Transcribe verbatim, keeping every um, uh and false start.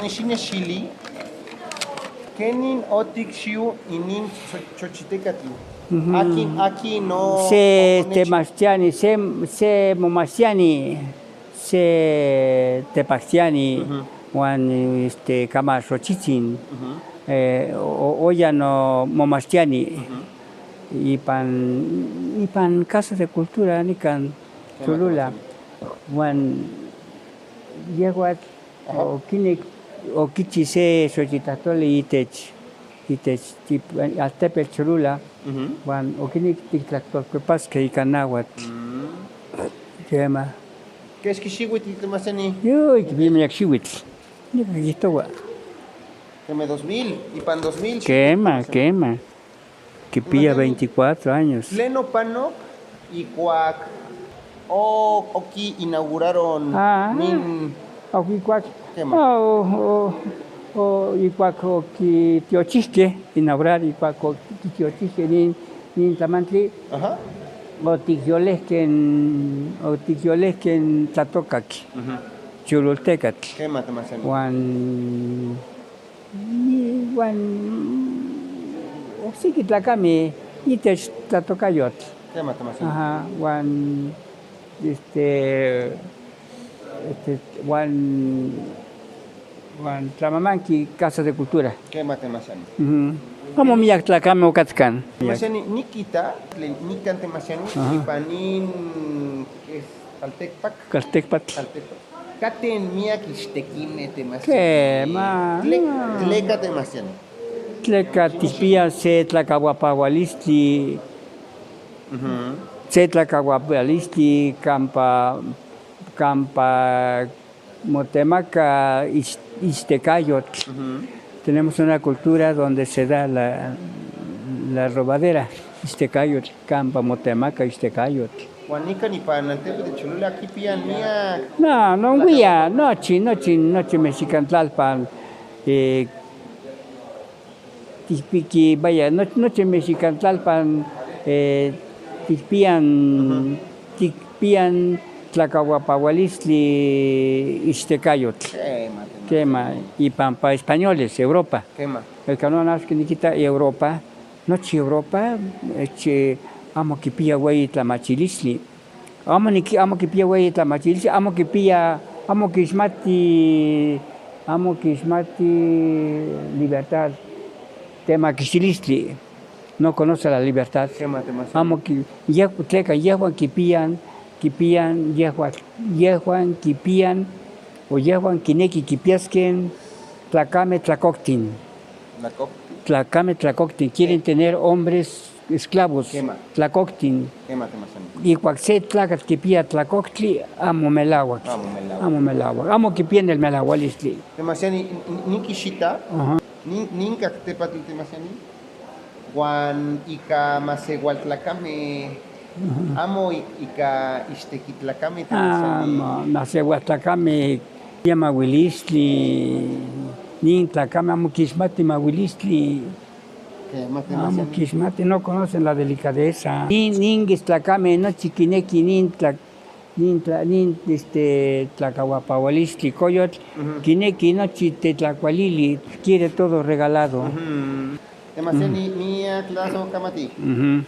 Xinechili, ¿kenin otikchiu inin cho-, chochitekatl? Ujú. Akin, akin no-, se okonechi- temachtiani, se, se momachtiani, se tepachtiani, ujú, uan, este, kamachochitsin, ujú, eh, o-, o-, oya no momachtiani, ujú, ipan, ipan Casa de Cultura nikan Cholula. Uan yejuatl, ajá, okinek okichi se xochitlajtoli itech, itech tip-, altepetl Cholula, ujú, uan okinek tiktlajtolkuepaskej ika nahuatl. Mm. Kema. ¿Kexki xiuitl, temachtiani? Yui, kipia miak xiuitl. Nika kijtoua. Kema, dos mil, ipan dos mil. Kema, kema. Kipia veinticuatro años. ¿Tlen opanok ijkuak o-, okiinauguraron, ah, nin? Ok, ijkuak, kema, o-, o-, o-, ijkuak okitiochijkej, inaugurar, ijkuak okitiochijkej nin, nin tlamantli, ajá, otikyolejkej n-, otikyolejkej n tlatokak, ujú, cholultekatl. Kema, temachtiani. Uan Iuan okseki tlakamej itech tlatokayotl. Kema, temachtiani. Ajá, uan, este, este, uan, uan tlamamanki Casa de Cultura. Kema, temachtiani. Ujú. Amo miak tlakamej okatkaj. Temachtiani, nikita tlen nikan, temachtiani, ajá, ipan nin, es, tlaltekpak. Tlaltekpatl. Tlaltekpak. Katen miak ichtekinej, temachtiani. Kema. Tle-, tleka, temachtiani? Tleka tikpiaj se tlakauapaualistli, ujú, se tlakauapaualistli kampa, kampa motemaka ich-, ichtekayotl. Ujú. Tenemos una cultura donde se da la, la robadera, ichtekayotl, kampa motemaka ichtekayotl. Uan nikan ipan altepetl de Cholula kipiaj miak. No, no, uian, nochi, nochi, nochi mexikantlalpan, eh, tikpiki, vaya, no-, nochi mexikantlalpan, eh, tikpiaj, ujú, tikpiaj tlakauapaualistli ichtekayotl. Kema, kema. Kema, ipampa españoles, Europa. Kema. Ika no, noso nikita Europa, nochi Europa, eh, che, amo kipia ueyi tlamachilistli. Amo niki-, amo kipia ueyi tlamachilistli, amo kipia, amo kixmati, amo kixmati libertad, temakixtilistli. No conoce la libertad. Kema, kema, sí. Amo ki-, yej-, tleka yejuan kipiaj, kipiaj, yejuan, yejuan kipiaj, o yejuan kineki kipiaskej tlakamej tlakoktin. Tlakoktin. Tlakamej tlakoktin. Quieren, sí, tener hombres esclavos. Kema. Tlakoktin. Kema, kema, sí. Ijkuak se tlakatl kipia tlakoktli, amo melauak. Amo melauak. Amo melauak. Amo kipia nel melaualistli. Kema, sí, ni-, ni-, nikixita. Ajá. Nin-, ninka tepatl, kema, sí, ni-, uan ika maseualtlakamej, ujú, amo ik-, ika ichtekitlakamej, kema, sí, ni-, amo, maseualtlakamej kipia mauilistli, nin tlakamej amo kixmati mauilistli. Kema, kema, amo, sí, ni-, kixmati, no conocen la delicadeza. Nin, nin tlakamej nochi kineki nin tla-, nin tla-, nin, este, tlakauapaualistli koyotl, ujú, kineki nochi tetlakualili, quiere todo regalado. Ujú. Kema, sí, mm, ni-, miak tlasokamatij. Ujú.